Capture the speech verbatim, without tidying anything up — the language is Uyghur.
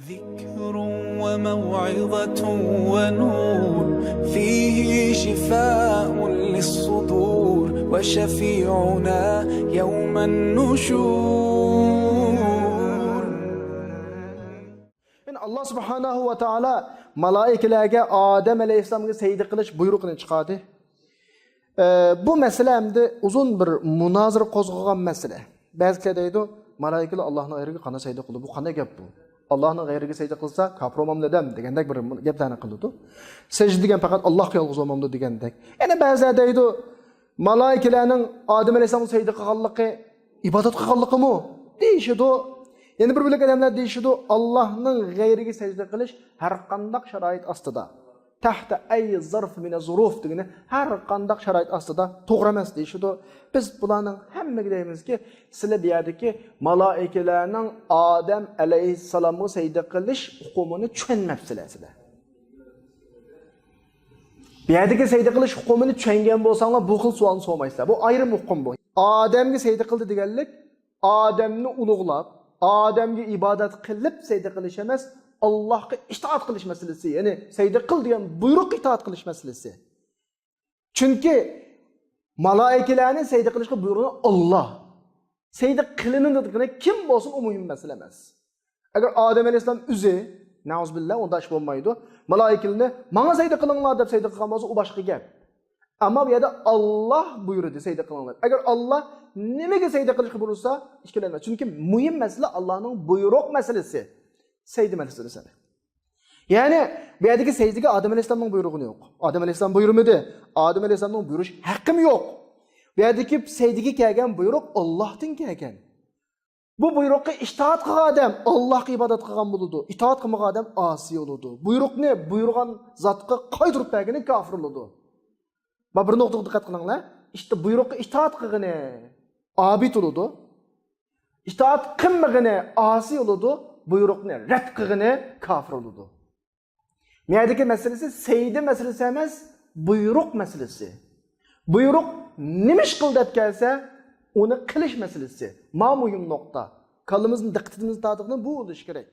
ذكر وموعظة ونور، فيه شفاء للصدور، وشفيعنا يوم النشور. يەنى ئاللا سۇبھانەھۇ ۋە تائالا مالائىكىلەرگە ئادەم ئەلەيھىسسالامغا سەجدە قىلىش بۇيرۇقىنى چىقاردى. ئە، بۇ مەسىلە ئەمدى ئۇزۇن بىر مۇنازىرە قوزغىغان مەسىلە. بەزىلەر دەيدۇ، مالائىكىلەر ئاللانىڭ غەيرىگە قانداق سەجدە قىلىدۇ؟ بۇ قانداق گەپ بۇ؟ ئاللانىڭ غەيرىگە سەجدە قىلسا، كاپىر بولمامدۇ ئادەم دېگەندەك بىر گەپلەرنى قىلىدۇ. سەجدە دېگەن پەقەت ئاللاغا يالغۇز بولمامدۇ دېگەندەك. يەنە بەزىلەر دەيدۇ، مالائىكىلەرنىڭ ئادەم ئەلەيھىسسالامغا سەجدە قىلغانلىقى ئىبادەت قىلغانلىقىمۇ؟ دېيىشىدۇ. يەنە بىر بۆلەك ئادەملەر دېيىشىدۇ، ئاللانىڭ غەيرىگە سەجدە قىلىش ھەر قانداق شارائىت ئاستىدا، تەھتە ئەي زەرف مىنە زۇرۇف دېگىنى ھەر قانداق شارائىت ئاستىدا توغرا ئەمەس دېيىشىدۇ. بىز بۇلارنىڭ ھەممىگە دەيمىزكى، سىلە بۇ يەردىكى مالائىكىلەرنىڭ ئادەم ئەلەيھىسسالامغا سەجدە قىلىش ئۇقۇمىنى چۈشەنمەپسىلەر سىلەر. بۇ يەردىكى سەجدە قىلىش ئۇقۇمىنى چۈشەنگەن بولساڭلار، بۇ خىل سوئالنى سورىمايسىلەر. بۇ ئايرىم ئۇقۇم بۇ. ئادەمگە سەجدە قىلدى دېگەنلىك، ئادەمنى ئۇلۇغلاپ، ئادەمگە ئىبادەت قىلىپ سەجدە قىلىش ئەمەس، ئاللاھقا ئىتائەت قىلىش مەسىلىسى. يەنى سەجدە قىل دېگەن بۇيرۇققا ئىتائەت قىلىش مەسىلىسى. چۈنكى مالائىكىلەرنى سەجدە قىلىشقا بۇيرۇغىنى ئاللا. سەجدە قىلىنىدىغىنى كىم بولسۇن، ئۇ مۇھىم مەسىلە ئەمەس. ئەگەر ئادەم ئەلەيھىسسالام ئۆزى، نەئۇزۇبىللا، ئۇنداق ئىش بولمايدۇ. مالائىكىلەرنى ماڭا سەجدە قىلىڭلار دەپ سەجدە قىلغان بولسا، ئۇ باشقا گەپ. ئەمما بۇ يەردە ئاللا بۇيرۇدى سەجدە قىلىڭلار. ئەگەر ئاللا نېمىگە سەجدە قىلىشقا بۇيرۇسا، ئىككىلەنمەس. چۈنكى مۇھىم مەسىلە ئاللانىڭ بۇيرۇق مەسىلىسى. سەجدە مەسىلىسى. يەنى بۇ يەردىكى سەجدىگە ئادەم ئەلەيھىسسالامنىڭ بۇيرۇغىنى يوق. ئادەم ئەلەيھىسسالام بۇيرۇمىدى. ئادەم ئەلەيھىسسالامنىڭ بۇيرۇش ھەققىمۇ يوق. بۇ يەردىكى سەجدىگە كەلگەن بۇيرۇق ئاللاھتىن كەلگەن. بۇ بۇيرۇققا ئىتائەت قىلغان ئادەم ئاللاھقا ئىبادەت قىلغان بولىدۇ. ئىتائەت قىلمىغان ئادەم ئاسىي بولىدۇ. بۇيرۇقنى بۇيرۇغان زاتقا قايتۇرۇپ بەرگىنى كاپىر بولىدۇ. مانا بىر نۇقتىغا دىققەت قىلىڭلار. ئىشتە بۇيرۇققا ئىتائەت قىلغىنى ئابىد بولىدۇ. ئىتائەت قىلمىغىنى ئاسىي بولىدۇ. بۇيرۇقنى رەت قىلغىنى كاپىر بولىدۇ. بۇ يەردىكى مەسىلىسى سەجدە مەسىلىسى ئەمەس، بۇيرۇق مەسىلىسى. بۇيرۇق نېمە ئىش قىل دەپ كەلسە، ئۇنى قىلىش مەسىلىسى. ما مۇھىم نۇقتا. كاللىمىزنى، دىققىتىمىزنى تارتىدىغىنى بۇ بولۇشى كېرەك.